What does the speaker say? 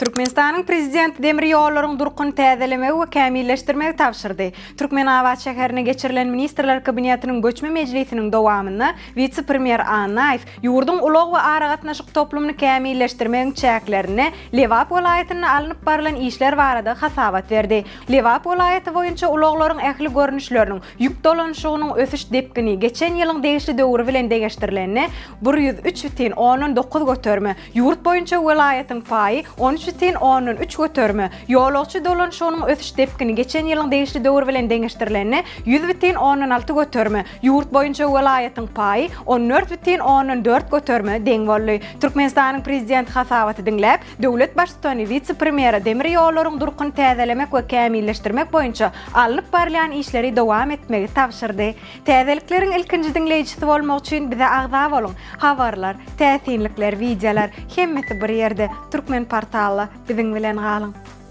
Türkmenistanyň Prezidenti demir ýollaryň durkuny täzelemegi we kämilleşdirmegi tabşyrdy. Türkmenabat şäherinde geçirilen Ministrler Kabinetiniň göçme mejlisiniň dowamynda wise-premýer Annaýew ýurduň ulag we aragatnaşyk toplumyny kämilleşdirmegiň çäklerinde Lebap welaýatynda alnyp barlan işler barada hasabat berdi. Lebap welaýaty boýunça ulaglaryň ähli görnüşleriniň ýük dolanyşygynyň ösüş depgini geçen ýylyň degişli döwri bilen deňeşdirilende 103 bütin ondan 9 göterime, ýurt boýunça welaýatyň paýy 13 bütin ondan 3 göterime, ýolagçy dolanyşygynyň ösüş depgini geçen ýylyň degişli döwri bilen deňeşdirilende 100 bütin ondan 6 göterime, ýurt boýunça welaýatyň paýy 14 bütin ondan 4 göterime deň boldy. Türkmenistanyň Prezidenti hasabaty diňläp, Döwlet Baştutany wise-premýere demir ýollaryň durkuny täzelemek we kämilleşdirmek boýunça alnyp barylýan işleri dowam etmegi tabşyrdy. Täzelikleriň ilkinji diňleýjisi bolmak üçin bize agza boluň! Habarlar, täsinlikler, wideolar, hemmesi bir ýerde, Türkmenportalda biziň bilen galyň!